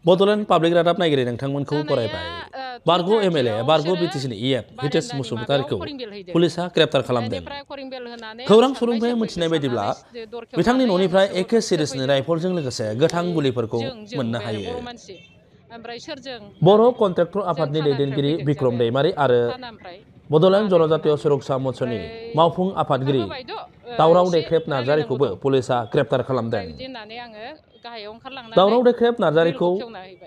Bodoland public रादाब नायगिरि नोंथांमोनखौ बरायबाय। बारग' एमएलए बारग' बिटिसिनि इएफ हितेश बसुमतारीखौ पुलिसा ग्रेप्तार खालामदों। खौरां सुलुंनिफ्राय मिथिनाय बायदिब्ला बिथांनि न'निफ्राय एके सिरिजनि राइफलजों लोगोसे गोथां गुलिफोरखौ मोननो हायो। बर' कन्ट्रेक्टर आफादनि दैदेनगिरि बिक्रम दैमारी आरो बड'लेण्ड जनजातीय सुरक्षा मन्चनि मावफुं आफादगिरि दावराव देख्रेब नार्जारिखौबो पुलिसा ग्रेप्तार खालामदों। दावराव देख्रेब नार्जारिखौ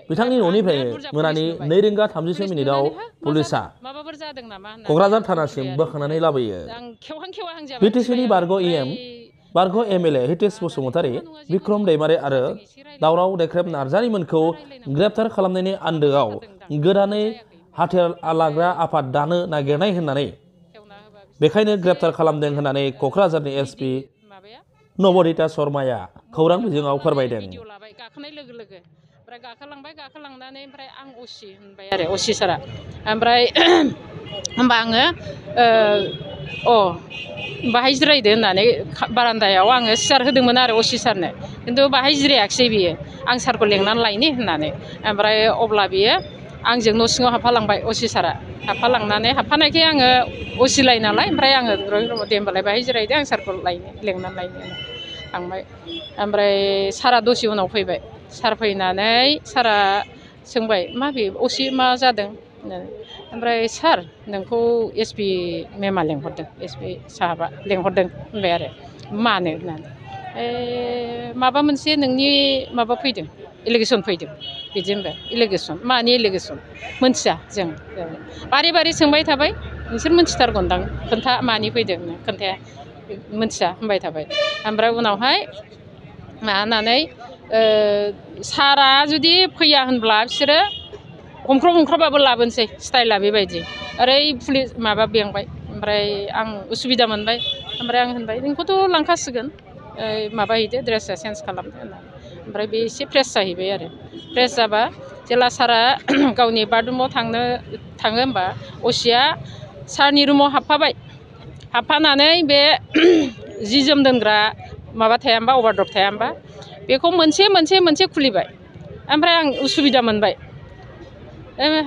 बिथांनि न'निफ्रायनो मोनानि 2:30 पुलिसा क'क्राझार थानासिम बोखांनानै लाबोयो। बिटिसिनि बारग' एमएलए हितेश बसुमतारी, बिक्रम दैमारी आरो दावराव देख्रेब नार्जारिमोनखौ ग्रेप्तार खालामनायनि आन्दोआव गोदानै हाथियार लाग्रा आफाद दानो नागिरनाय होननानै बेखायनो ग्रेप्तार खालामदों होननानै क'क्राझारनि एसपि नबदिता शर्माया खौरां बिजोङाव फोरमायदों। गाखोलांनानै ओमफ्राय आं असि होनबाय आरो असि सारा ओमफ्राय होमबा आङो बाहाय जिरायदो होननानै बारान्दायाव आङो सियार होदोंमोन आरो असि सारनो, खिन्थु बाहाय जिरायाखिसै बियो। आं सारखौ लेंनानै लायनि होननानै ओमफ्राय अब्ला बियो आंजों न' सिङाव हाबफालांबाय असि सारा। हाबफानायखाय आङो असिलाय नालाय ओमफ्राय आङो दे होमबालाय बाहाय जिरायदो आं सारखौ लेंनानै लायनो थांबाय। ओमफ्राय सारा दसे उनाव फैबाय। सार फैनानै सारा सोंबाय माबे असि मा जादों होननानै। ओमफ्राय सार नोंखौ एसपि मेमा लेंहरदों, एसपि साहाबा लेंहरदों होनबाय आरो मानो होननानै। माबा मोनसे नोंनि माबा फैदों एलिगेसन फैदों बिदि होनबाय। एलिगेसन मानि एलिगेसन मोनथिया जों। बारे सोंबाय थाबाय, नोंसोर मोनथिथारगोनदां खोन्था मानि फैदों, खोन्थाया मोनथिया होनबाय थाबाय। ओमफ्राय उनावहाय मानानै सारा जुदि फैया होनब्ला बिसोरो हमख्रबाबो लाबोनोसै स्टाइला बेबायदि। ओरै पुलिस माबा बेंबाय। ओमफ्राय आं उसुबिदा मोनबाय। ओमफ्राय आं होनबाय नोंखौथ' लांखासिगोन, माबाहैदो ड्रेसआ चेन्ज खालामदो होननानै। ओमफ्राय बे एसे फ्रेस जाहैबाय आरो। फ्रेस जाबा जेला सारा गावनि बाथरुमाव थाङो होमबा असिया सारनि रुमाव हाबफाबाय। हाबफानानै बे जि जोम दोनग्रा माबा थाया होमबा, अभारड्रप थाया होमबा, बेखौ मोनसे खुलिबाय। ओमफ्राय आं उसुबिदा मोनबाय।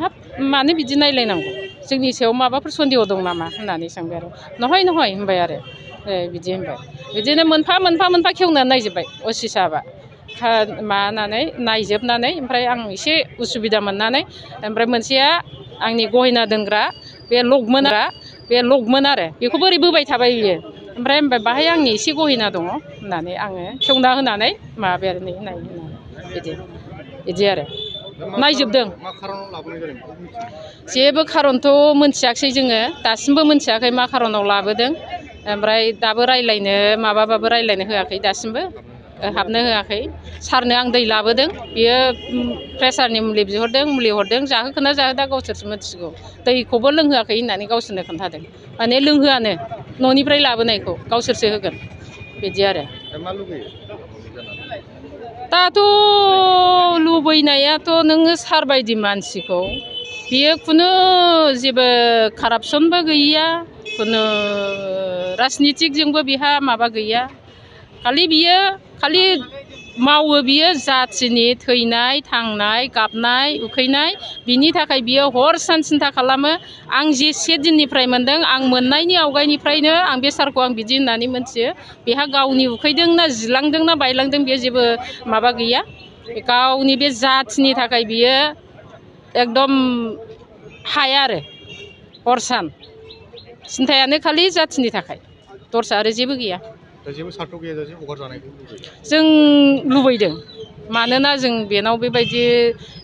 हाब मानो बिदि नायलायनांगौ, जोंनि सायाव माबाफोर सन्देह दं नामा होननानै सोंबाय आरो। नहय होनबाय आरो बिदि होनबाय। बिदिनो मोनफा खेवनानै नायजोब्बाय असि साहाबा। मानानै नायजोबनानै ओमफ्राय आं एसे उसुबिदा मोननानै ओमफ्राय मोनसेया आंनि गहेना दोनग्रा बे लकमोन आरो बेखौ बोरै बोबाय थाबाय बियो। ओमफ्राय बाहाय आंनि एसे गहेना दङ होननानै आङो खेवना होनानै माबाबाय आरो नाय होननानै बिदि आरो नायजोबदों। जेबो खारनथ' मोनथियाखिसै जोङो, दासिमबो मोनथियाखै मा खारनाव लाबोदों। ओमफ्राय दाबो माबाबाबो रायलायनो होआखै दासिमबो, हाबनो होआखै। सारनो आं दै लाबोदों, बियो प्रेसारनि मुलि बिहरदों, मुलि हरदों, जाहोखोना जाहोदा गावसोरसो मिथिगौ। दैखौबो लोंहोआखै होननानै गावसोरनो खोन्थादों। माने लोंहोआनो न'निफ्राय लाबोनायखौ गावसोरसो होगोन बिदि आरो। दाथ' लुबैनायाथ' नोङो सार बायदि मानसिखौ, बियो खुनु जेबो कारापसनबो गैया, खुनु राजनितिकजोंबो बिहा माबा गैया। बियो मावो बियो जाथिनि थैनाय थांनाय गाबनाय उखैनाय, बिनि थाखाय बियो हर सान सिन्था खालामो। आं जेसे दिननिफ्राय मोनदों, आं मोननायनि आवगायनिफ्रायनो आं बे सारखौ आं बिदि होननानै मोनथियो। बेहा गावनि उखैदोंना जिलांदोंना बायलांदों बे जेबो माबा गैया। गावनि बे जाथिनि थाखाय बियो एकदम हाया आरो हर सान सिन्थायानो खालि जाथिनि थाखाय, दस्रा आरो जेबो गैया। जों लुबैदों, मानोना जों बेनाव बेबायदि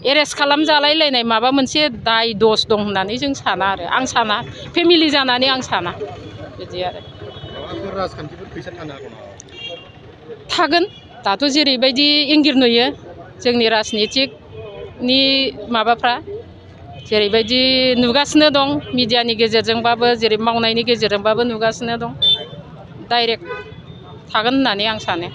एरेस्ट खालामजालायलायनाय माबा मोनसे दाय दस दं होननानै जों साना आरो। आं साना, फेमिलि जानानै आं साना बिदि आरो। थागोन, दाथ' जेरैबायदि इंगिर नुयो जोंनि राजनितिकनि माबाफ्रा, जेरैबायदि नुगासिनो दं मिडियानि गेजेरजोंबाबो, जेरै मावनायनि गेजेरजोंबाबो नुगासिनो दं। डाइरेक्ट थागोन होननानै आं सानो।